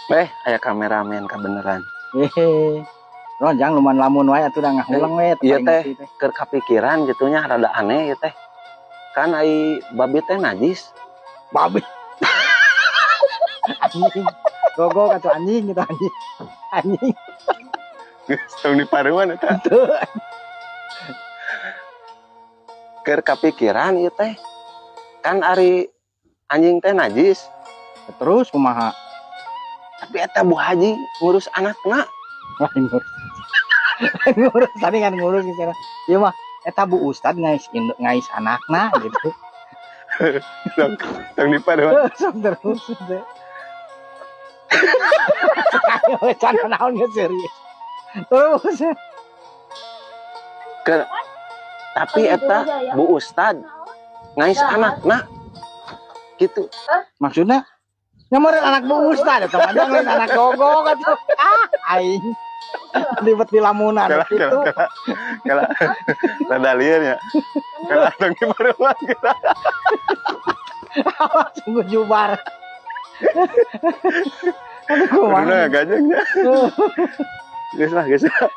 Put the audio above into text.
Eh, aya kameramen kabeneran. Hehe. Ronjang luman lamun wae atuh da ngahuleng we teu Iya paling teh. ngerti teh. Keur kapikiran gitu nya, rada aneh ya teh. Kan ai babi teh najis. Babi. Anjing. Gogo atuh anjing gitu anjing. Anjing. Geus tong diparuan eta. Teu. Keur kapikiran ieu teh. Kan ari anjing teh najis. Terus kumaha? Tapi eta Bu Haji ngurus anakna. Lain ngurus. Lain ngurus tadi kan ngurus gitu. Ieu mah eta Bu Ustad ngais ngais anakna gitu. Tong diparuan. Sok terus teh. Ayo can naon geus serius. Terus. Keur tapi eta Bu Ustad ngais anakna gitu. Maksudnya nyamperin anak Bu Ustad eta mah lain anak gogo atuh. Ah, aing ribet di lamunan Kela gitu. Kela kela, rada lieur nya. Kela, tong diparuan kela. Awas sungguh jubar. Aduh, kumaha. Kuduna gajengnya. Geus lah, geus lah.